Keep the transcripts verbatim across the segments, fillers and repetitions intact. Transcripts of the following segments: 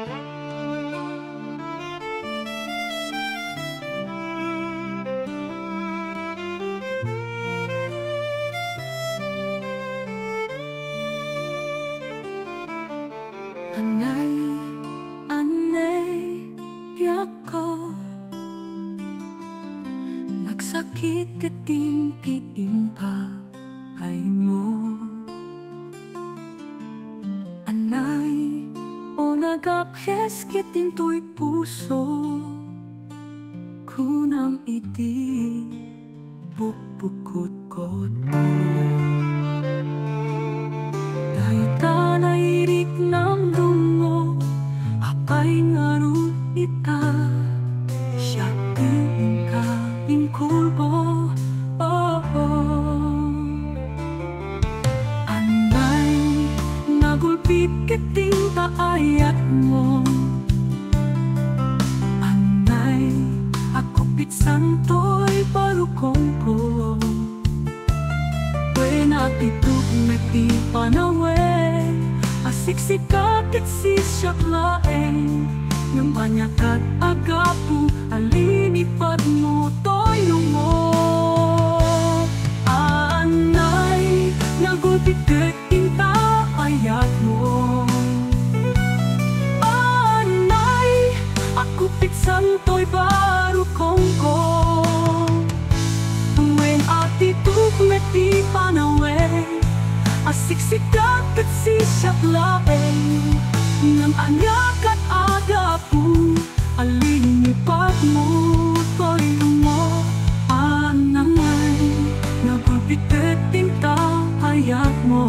Anay, anay, biagko. Nagsakit ket inti impa- ay mo. Anay, o nagapkes ket intoy puso, kunam iti bukbukotkotmo. Dayta nairiknam dungngo, apay ngarud ita? Siak ti inka inkulbo, oh, oh. Anay, nagulpit ket inta ayatmo. Anay, agkupit santoy barukongko. Wen, atidok met ti panawen, a siksika ket siak laeng. Ngem ania ket a gapu a linipatmo toy lungo? Anay, nagulpit ket inta ayatmo. Anay, agkupit santoy barukongko. Wen, atidok met ti panawen, a siksika ket siak laeng. Ngem ania ket a gapu a linipatmo toy lungo? Anay, nagulpit ket inta ayatmo.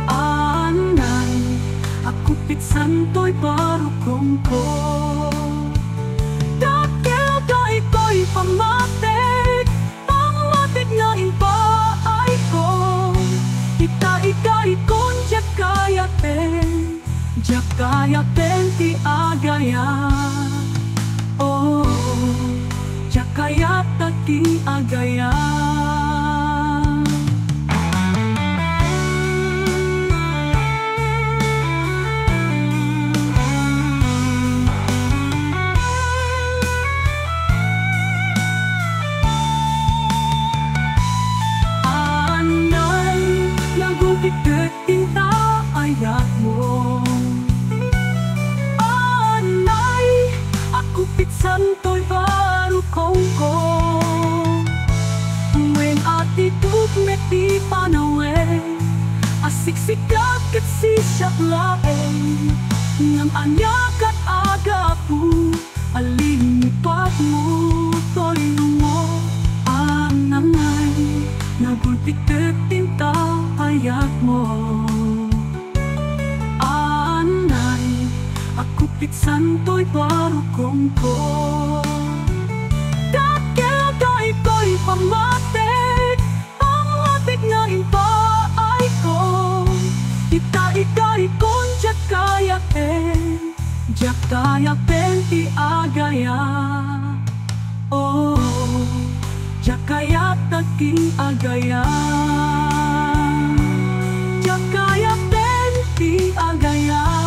Anay, agkupit santoy barukongko. Dakkel daytoy pammatik, pammatik nga impaayko. Ita, ita, ikon, diak kayaten, diak kayaten ti agayat. Oh, diak kayat ti agayat. Anay, nagulpit ket inta ayatmo. Anay, agkupit santoy barukongko. Wen, atidok met ti panawen, a siksika ket siak laeng. Ngem ania ket a gapu a linipatmo toy lungo? Anay, nagulpit ket inta ayatmo. Anay, agkupit santoy barukongko. Dakkel daytoy pammatik, pammatik nga impaayko. Ita, ita, ikon, diak kayaten, diak kayaten ti agayat. Oh, diak kayat ti agayat. Diak kayaten ti agayat.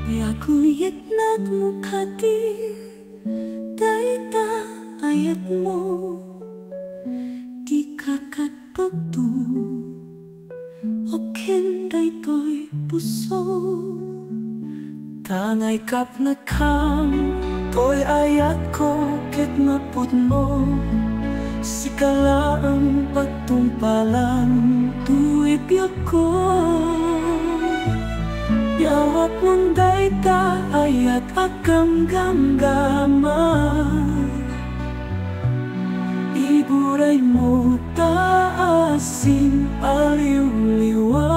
Yaguyetnakmo kadi dayta ayatmo, ti kakatpekto ken daytoy puso. Ta naikapnekam toy ayatko ket mapudno, sika laeng pagtungpalan toy biagko. Yawatmon dayta ayat a gamgamgama. Iburaymo ta asin a liwliwa.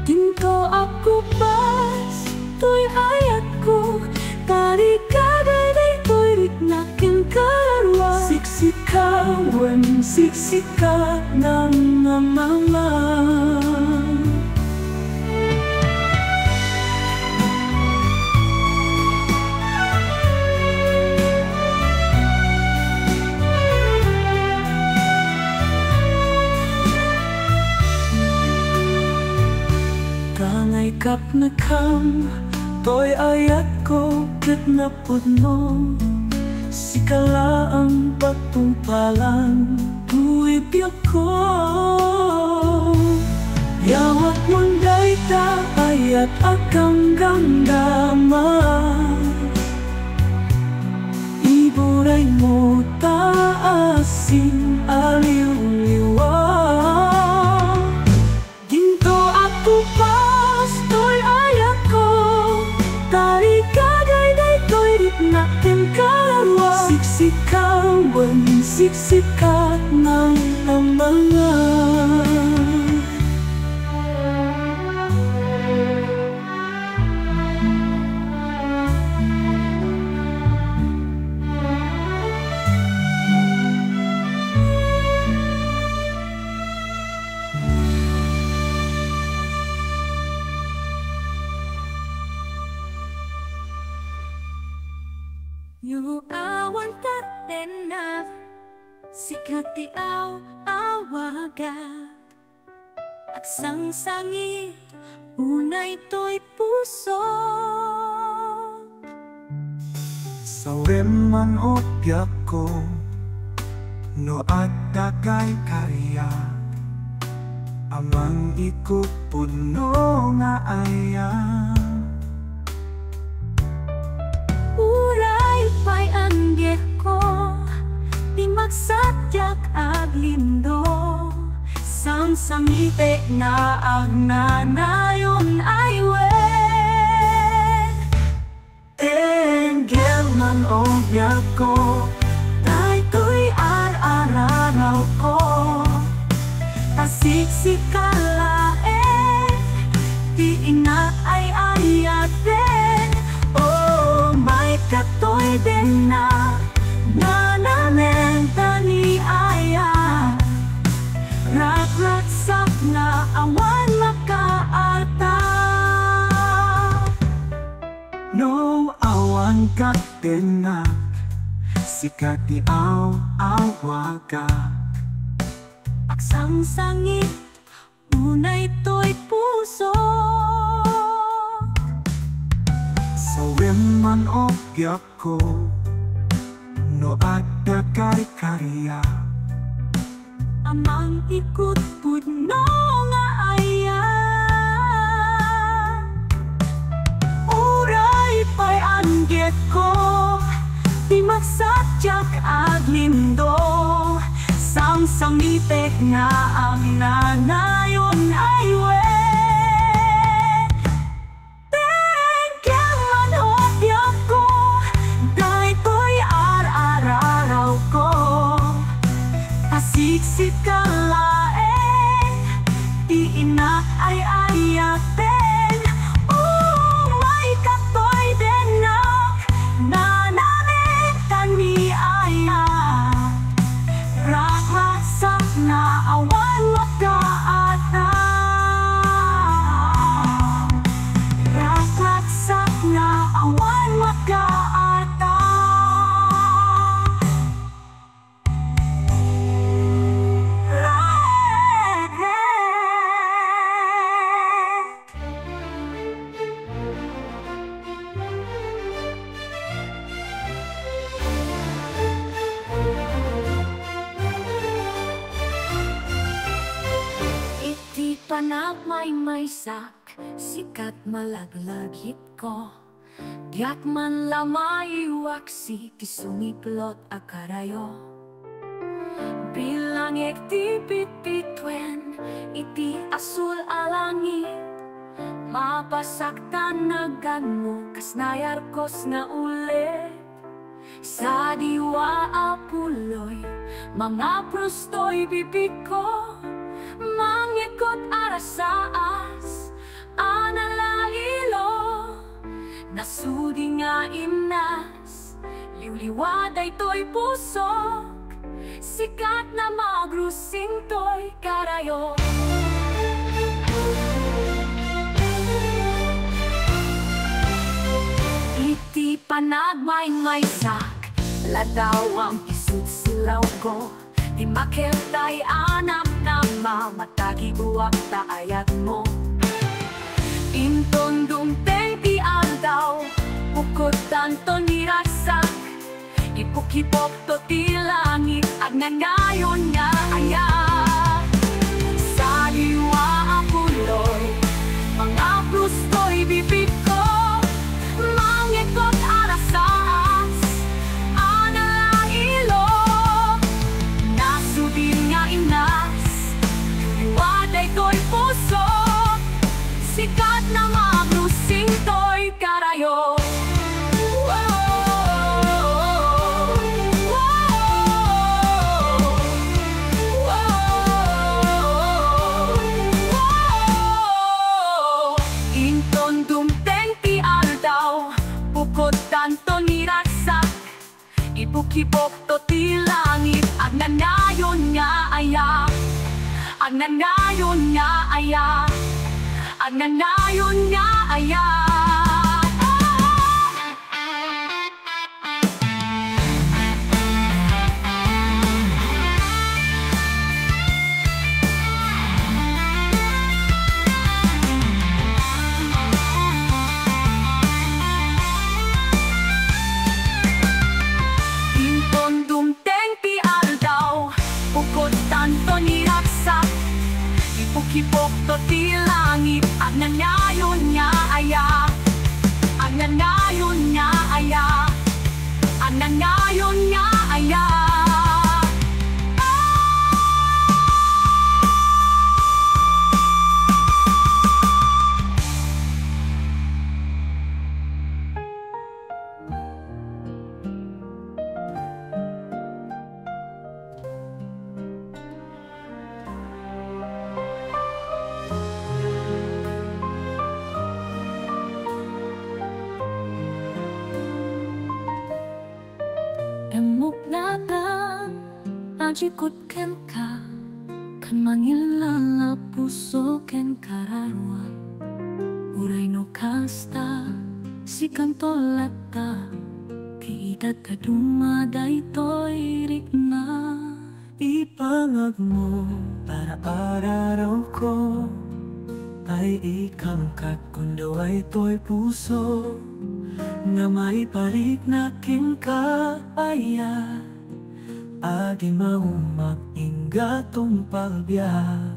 Dinto agkupas toy ayatko, tarigada daytoy riknak kenka. Wen siksika nga manga. Kangay ket nakam, toy ayatko ket napudno. Sika laeng pagtungpalan toy biagko. Yawatmon dayta ayat a ganggamgama. Iburaymo ta asin a liwliwa. Dinto agpupas toy ayatko, tarigagay daytoy riknak ken kararua. Siksika wen siksika nga manga. No awan katenna, sika ti aw-awagak. Agsangsangit unay toy puso. Sawem man o biagko, no adda kaykariak, Amang ikot pudno nga ayat. Uray pay anggidko, ti magsadiak aglindo, samsamitek nga agnanayon ay wen. Tenggel man o biagko, daytoy ar-ararawko. Ta siksika laeng ti inak ay ayaten. O, mayka toy dennak, nananen ta ni ayat. Ragragsak nga awan makaatang. No awan katennak, sika ti aw-awagak. Agsangsangit unay toy puso. Sawem man o biagko, no adda kaykariak. Amang ikot pudno nga ayat. Uray pay anggidko, ti magsadiak aglindo, samsamitek nga agnanayon ay wen. Tenggel man o biagko, daytoy ar-ararawko. Ta siksika laeng ti inak ay ayaten. O, mayka toy dennak, nananen ta ni ayat. Ragragsak nga awan makaatang. Ragragsak nga awan makaatang. Iti panagmaymaysak, sika ti malaglagipko. Diak man la maiwaksi ti sumiplot a karayo. Bilangek ti pitpituen iti asul a langit. Mapasak ta naganmo kas nayarkos nga ulit. Sadiwa a puloy, mangapros toy bibigko. Mangikot a rasaas a nalailo. Nasudi nga imnas, liwliwa daytoy pusok. Sikat na magrusing toy karayo. Iti panagmaymaysak, ladawam isudsuraw ko. Ti makel tay anam na mama, tagibuak ta ayat mo. Inton dumteng ti aldaw, pukot tanto ni ragsak. Ipukipok to ti langit, agnanayon nga ayat. Saliwa a kulor, mangabros toy bibig ko. Mangekot a rasaas, a nalailo. Nasubing nga inas, liwa daytoy puso. Sikat na magrusing toy karayo. Inton dumteng ti aldaw, pukot tanto ni ragsak. Ipukipok to ti langit, agnanayon nga ayat. Agnanayon nga ayat. Agnanayon nga ayat. Inton dumteng ti aldaw, pukot tanto ni ragsak. Ipukipok to ti langit, agnanayon nga ayat. Agnanayon nga ayat. Agnanayon nga ayat. Immok natan a dikut kenka, ken mangilala puso ken kararuam. Uray no kasta, sikanto latta, ti idadduma daytoy rikna. Ipangagmo, ara-ararawko, ay ikam kat kun daway toy puso, nga maiparikna kenka aya, a di maumak ingga tungpal biag.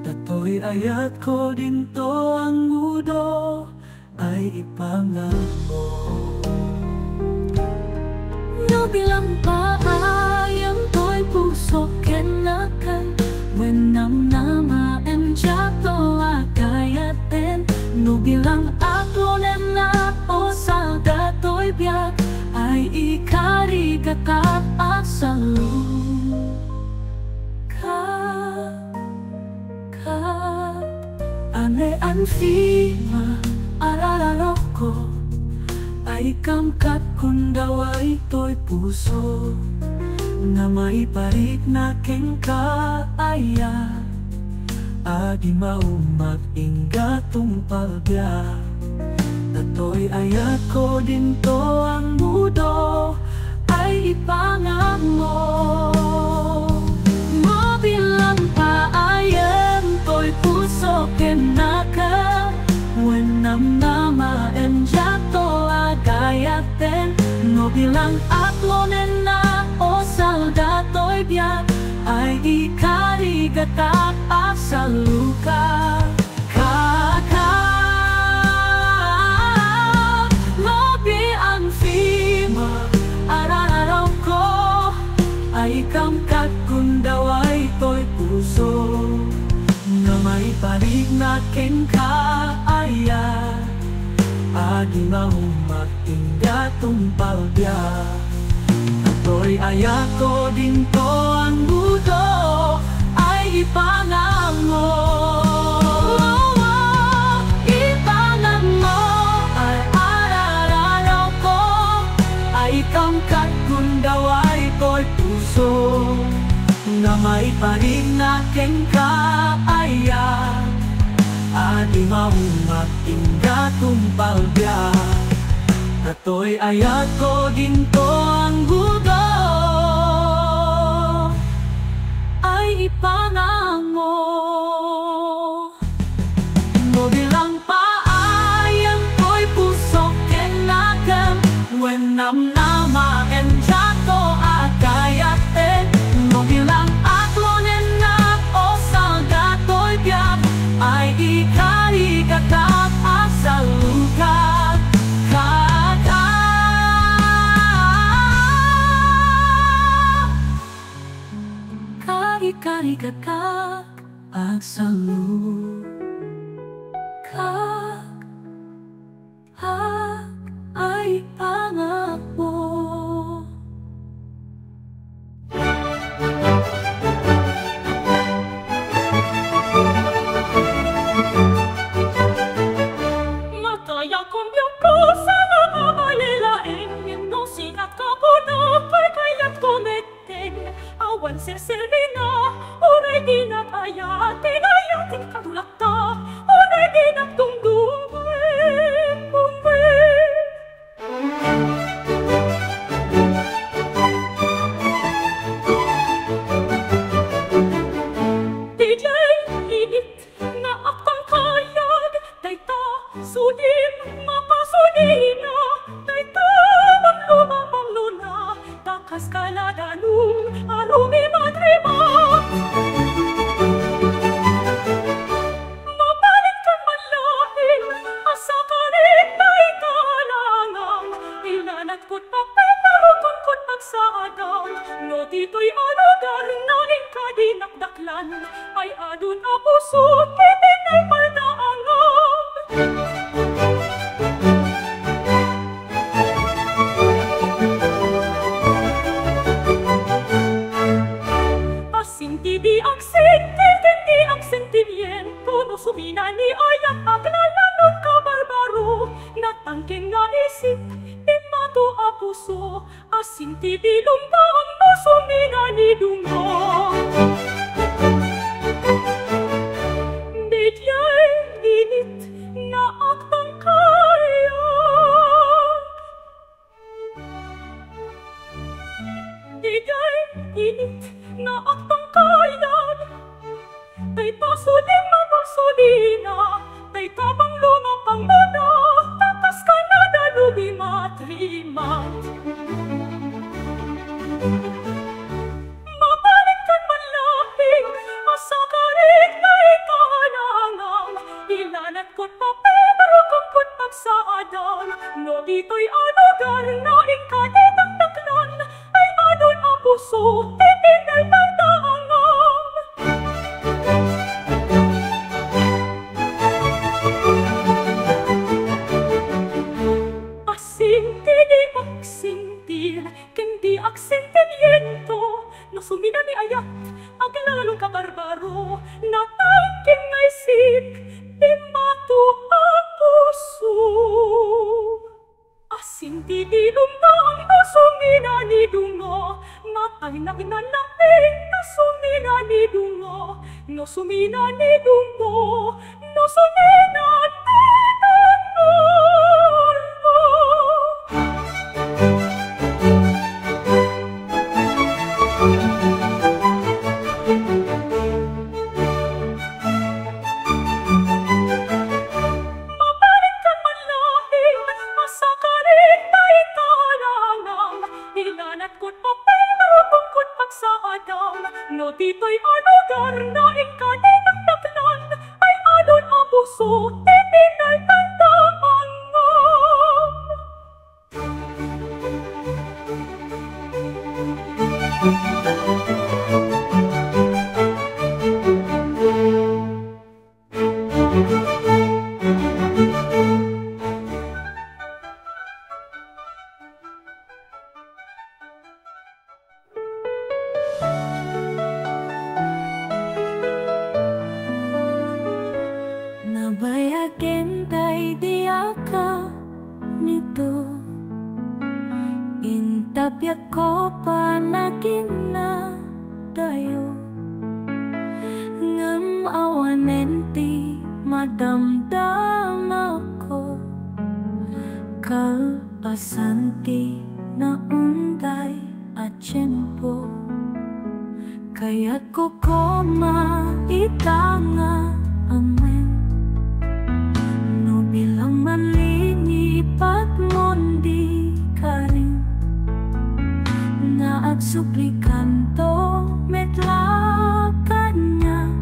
Datoy ayatko dinto a ngudo, ay ipangagmo. No bilang paayem toy puso ken nakem, wen namnamaem diato a gayaten. No bilang atlonen na o salda toy biag, ay ikarigatak a saluka. Ka, ane anfima, ara-ararawko, ay ikam kat kun daway toy puso, nga maiparikna kenka aya, a di maumak ingga tungpal biag. Datoy ayatko dinto a ngudo, ay ipangagmo. No bilang paayem toy puso ken nakem, wen namnamaem diato a gayaten. No bilang atlonen na o salda toy biag, ay ikarigatak a saluka. Kaka, no bilang anfima, ara-ararawko, ay ikam kat kun daway toy puso, nga maiparikna kenka aya, a di maumak ingga tungpal biag. Datoy ayatko dinto a ngudo, ay ipangagmo. Ipangagmo, ay ara-ararawko, ay ikam kat kun daway toy puso, Nga maiparinna kenka, aya, a di maungak, ingga tumpalbiak. Datoy ayatko dinto, anggudo, ay ipanangmo. No bilang paayam toy pusok ken nakem, wen namnamaen diato a kayaten. No bilang aklonennak o salga toy biag, ay ikarigakak a salukag. Kaka. Kari-kari kakak, agsalu. Kak, ak, ay pangapo. Matay a kumbiak ko sa mga balelaeng, no sinat ka ko na, kay kayat ko met. Ten, awan serserina, uray di napaya, ten, ayaten kadulakta, uray di napdungdung, bumbe. Didiay init nga agtangkayag, dayta sudim mapasudina, dayta bangluma, bangluna, ta kas kanadanum a rumimatrimat. Mabalinkan man laeng a sakarit dayta alangan, ilanat kot papel, narukon kot pagsaadam, no ditoy a lugar nga inka dinakdaklan, ay adun a puso iti naipardaangan. Asin ti biag sentir ken ti agsentimiento, no sumina ni ayat, aglalanon ka barbaro, natangken nga isip, immato a puso, asin ti bilumbaang no sumina ni dunga. Didiay init nga agtangkayag. Didiay init nga agtangkayag. Dayta sudim a pagsulina, dayta bangluma, bangluna, ta kas kanadanum a rumimatrimat. Mabalinkan man laeng a sakarit dayta alangan, ilanat kot papel, narukon kot pagsaadam, no ditoy a lugar nga inka dinakdaklan, ay adun a puso iti naipardaangan. Asin ti di agsentir ken di agsentimiento, no sumina ni ayat, aglalon ka barbaro, natangken nga isip, immato a puso. Asin ti bilumbaang no sumina ni dunga, matay nagnanapit no sumina ni dunga, no sumina ni dunga, no sumina ni dunga. Mabalinkan man laeng a sakarit dayta alangan, ilanat kot papel, narukon kot pagsaadam, no ditoy a lugar nga inka dinakdaklan, ay adun a puso iti naipardaangan. Nabayagen tay di aka nito, intapiak ko panaginna tayo. Amin ti madamdamako, kalpasan ti naunday a tiempo. Kayatko koma ita nga amin. No bilang man linipatmon di karin, nga agsuplikanto met la kaniak,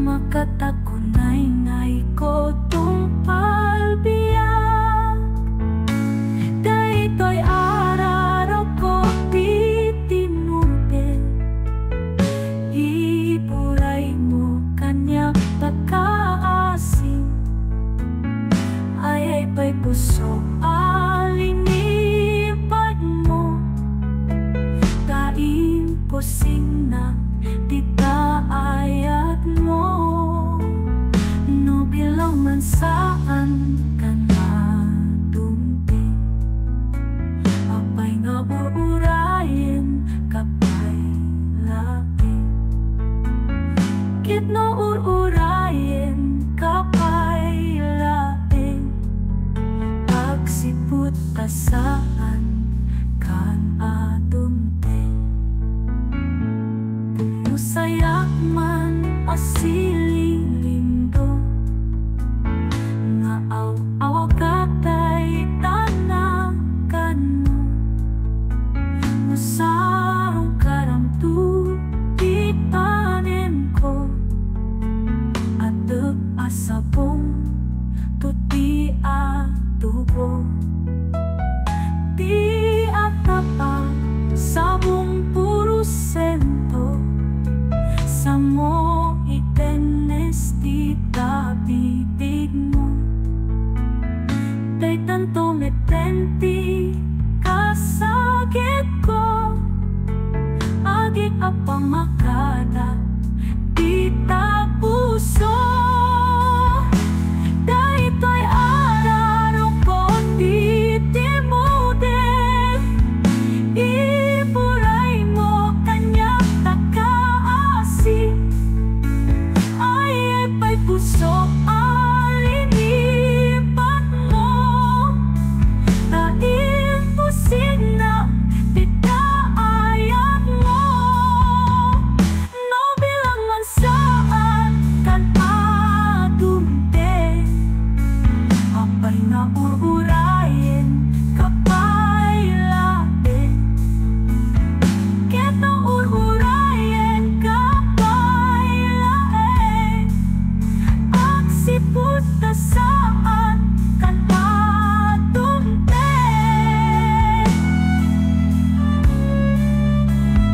makatakunaynayko tungpal biag. Daytoy a rarukko ti timmuden, iburaymo kaniak ta kaasi. Ayay pay puso a linipatmo, ta imposible dita ayatmo. No bilang man saan kan adun ti apay nga ur-urayenka pay laeng. Ket no ur-urayenka pay laeng, agsipud ta saan kan adun ti. Puno sayak man a silinglingdo nga aw-awagat dayta nga kanmo. No sarong karamto ti panenko, atep a sabongto ti atubo. Ti atap a sabong porsiento, samo itenes dita bibigmo. Daytanto met ti kasagitko, agik a pamakada dita puso. Daytoy a rarukko ti timmuden, iburaymo kaniak ta kaasi. Ayay pay puso a linipatmo, ta imposible dita ayatmo. No bilang man saan kan adun ti apay nga ur-urayenka pay laeng. Ket no ur-urayenka pay laeng, agsipud ta saan kan adun ti.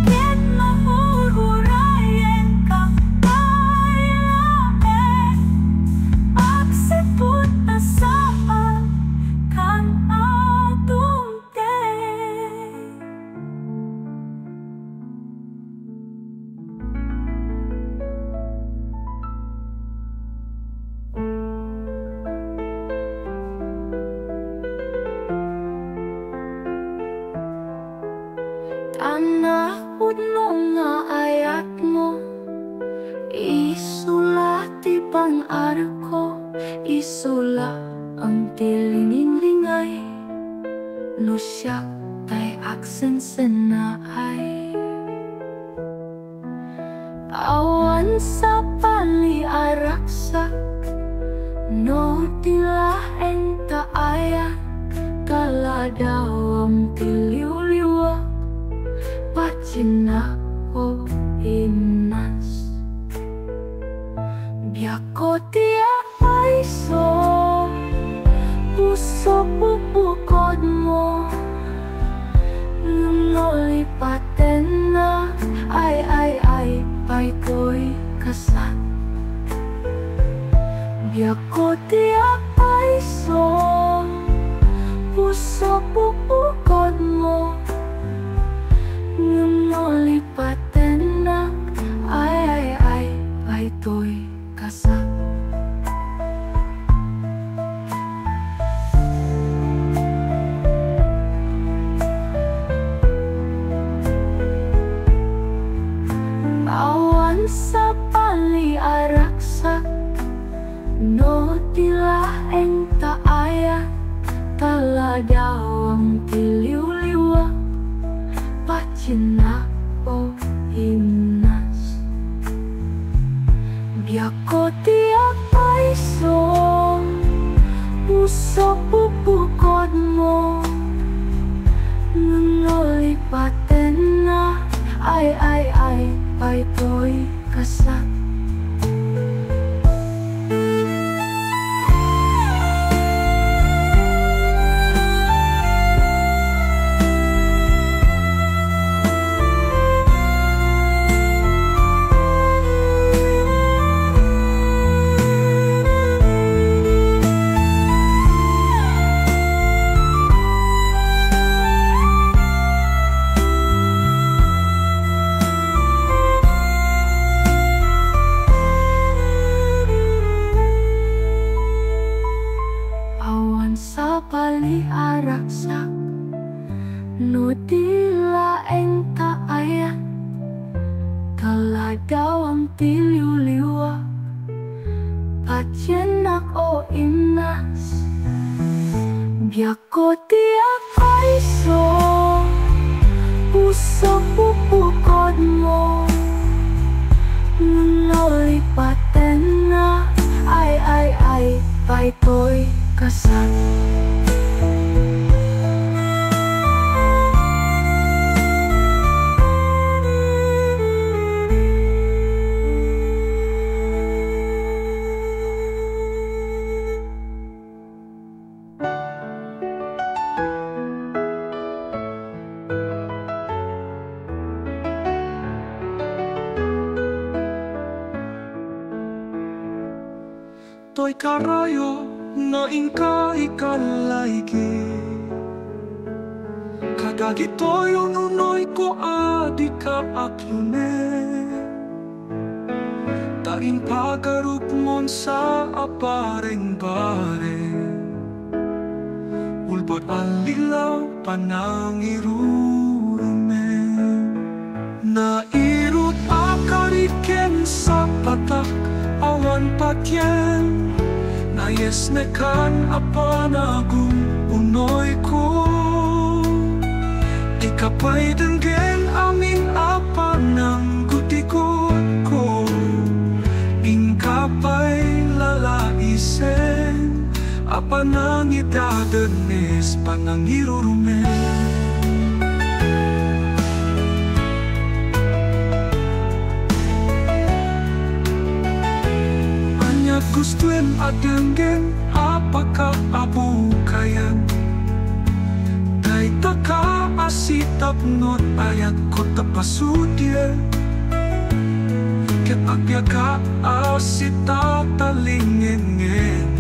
Ket no ur-urayenka pay laeng, agsipud ta saan kan adun ti. Tana, pudno nga ayatmo, isu la ti pang-arko, isu laeng ti lininglingay, no siak tay agsensennaay. Awan sapay a ragsak, no ti laeng ta ayat, kaladawam ti liwliwa, patiennak ko imnas. Biagko ti apayso, puso pupukodmo. Ngem no lipatennak, ay, ay, ay, pay toy kasat. Biagko ti apayso, puso pupukodmo. Ngem no lipatennak, ay, ay, ay, pay toy kasat. Awan sapay a Adawam ti liwliwa, patiennak, o innas. Biagko ti agpayso, puso pupukodmo. Ngem no lipatenna, ay, ay, ay, paytoy kasat. Awan sabali a ragsak no di laeng ta ayat. Kaladawam ti liwliwa, patiennak, o innas. Biag- Ko ti agpayso, puso pupukodmo. No lipatenna, ay, ay, ay, paytoy kasat. Toy karayo nga inka ikalaigi. Kadagitoy ununoyko a dika aklune. Ta impagarupmon sa a barengbareng, ulbod a lilaw, panangirurumen. Nairut a kari ken sapatak, awan patien. Nayesnekan a panagum, unoyko. Dika pay denggen amin a pananggutikodko. Inka pay lalaisen a panangidadennes, panangirurumen. Ania't gustoem a denggen a pakaabukayan? Daytaka a sitapno, ayatko ta pasudiek. Ket agbiagak a sitatalingengen.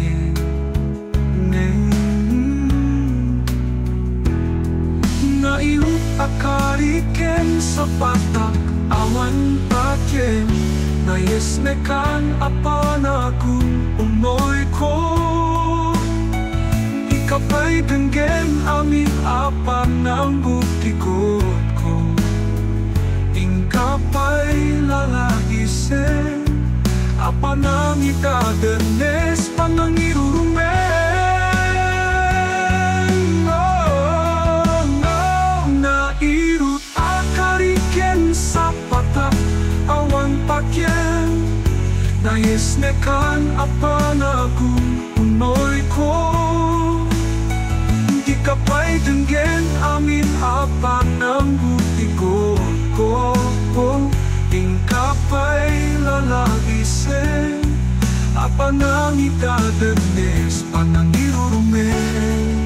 Nairut a kari ken sapatak, awan patien. Nayesnekan a panagum, unoyko. Dika pay denggen amin a pananggutikodko. Inka pay lalaisen a panangidadennes, panangirurumen. Oh, oh, nairut a kari ken sapatak, awan patien. Nayesnekan a panagum, unoyko. Dika pay denggen amin a pananggutikodko. Inka pay lalaisen a panangidadennes, panangirurumen.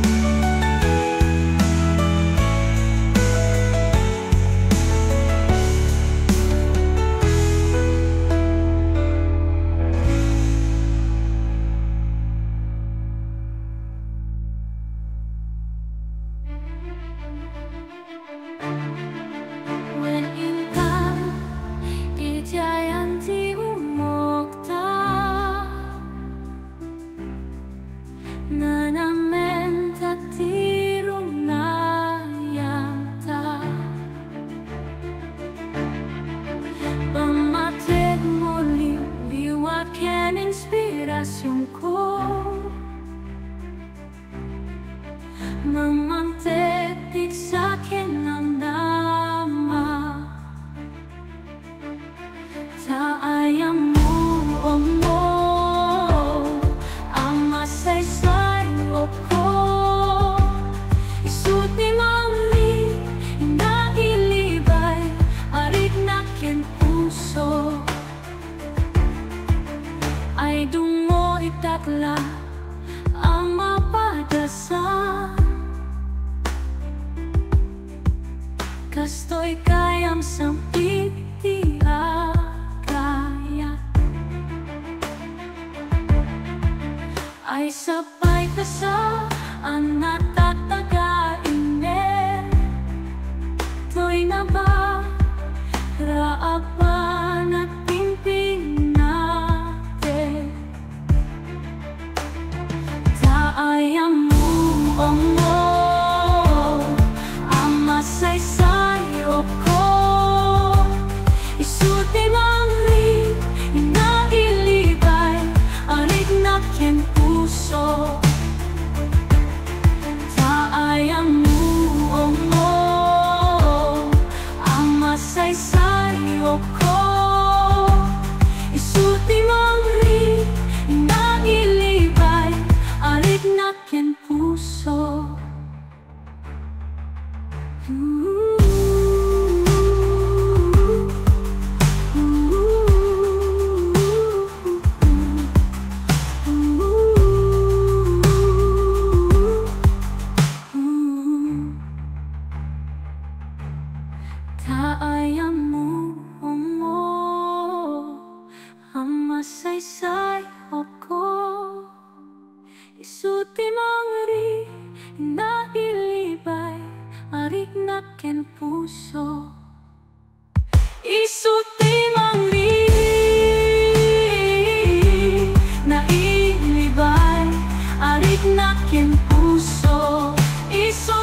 Wen inka, idiayan ti umokta. Kristo, ikayam sangpit ti agayat. Ay sapay kasa a natataga iner toy nabara a panagpinpinnater. Ta ay ammo, ammo a masaysayopko, isu ti mangri, inna, ilibay a riknak ken puso. Ta ay ammo, ammo a masaysayopko, isu ti mangri, inna, ilibay a riknak ken puso. Ta ay ammo, ammo a masaysayopko, isu ti mangri, inna, ilibay a riknak ken puso. Isu ti mangri, inna, ilibay a riknak ken puso. Isu